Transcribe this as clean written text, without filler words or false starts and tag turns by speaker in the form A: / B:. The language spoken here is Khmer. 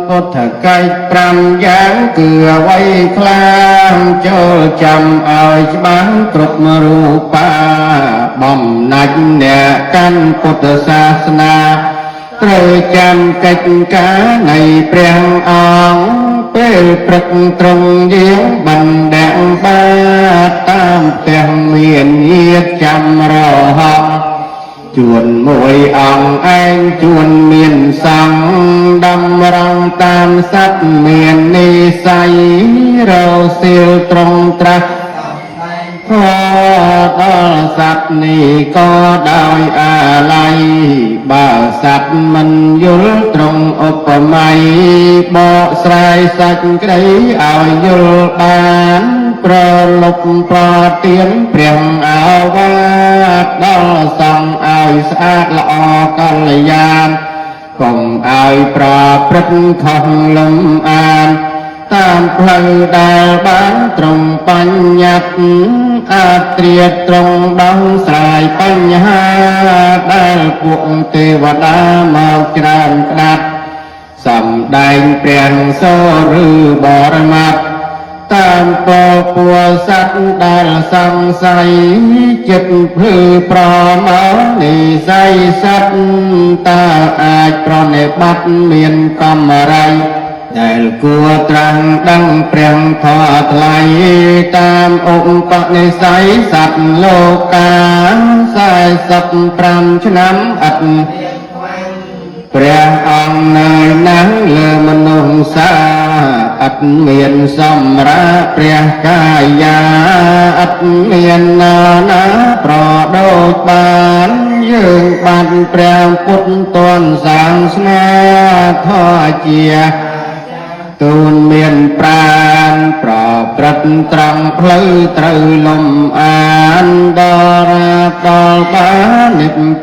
A: ពុទ្ធកិច្ច5យ៉ាងគឺអ្វីខ្លាំងចូលចាំឲ្យច្បាស់គ្រប់រូបាបំណាច់អ្នកកាន់ពុទ្ធសាសនាត្រូវចាំកិច្ចការនៃព្រះអង្គពេលព្រឹកត្រង់យាងបណ្ដាំបាតតាមផ្ទះមានញាតចាំរហ័សជួនមួយអង្គឯងជួនមានសង្ឃដំរងតាមសត្វមាននិស័យរសៀលត្រង់ត្រាស់ខដល់សត្វនេះក៏ដោយអាល័យបើសត្វមិនយល់ត្រង់ឧបមាបកស្រាយសាច់ក្តីឲ្យយល់បានប្រលប់ប្រទៀនព្រះអាវាទដល់សង្ឃឲ្យស្អាតល្អកល្យានកុំឲ្យប្រព្រឹត្តខុសលំអានតាមផ្លូវដែលបានត្រង់បញ្ញត្តិអាត្រាត្រង់ដោះស្រាយបញ្ហាដែលពួកទេវតាមកច្រើនក្តាប់សំដែងព្រះសូរឬបរមត្តតាមពពួសត្វដែលសង្ស័យចិត្តភ្លឺប្រមោនិស័យសត្វតើអាចប្រណិប័តមានកំរៃដែលគួរត្រាំងដឹងព្រះធម៌ថ្លៃតាមឧបនិស្ស័យសត្វលោកា45ឆ្នាំឥតព្រះអង្គនៅណាស់លើមនុស្សសាឥតមានសម្រាព្រះកាយាឥតមានណាណាប្រដូចបានយើងបានព្រះពុទ្ធតនសាសនាធម៌ជាទូនមានប្រានប្រព្រឹត្តត្រង់ផ្លូវត្រូវលំអានដល់ដល់បាននិព្វាន។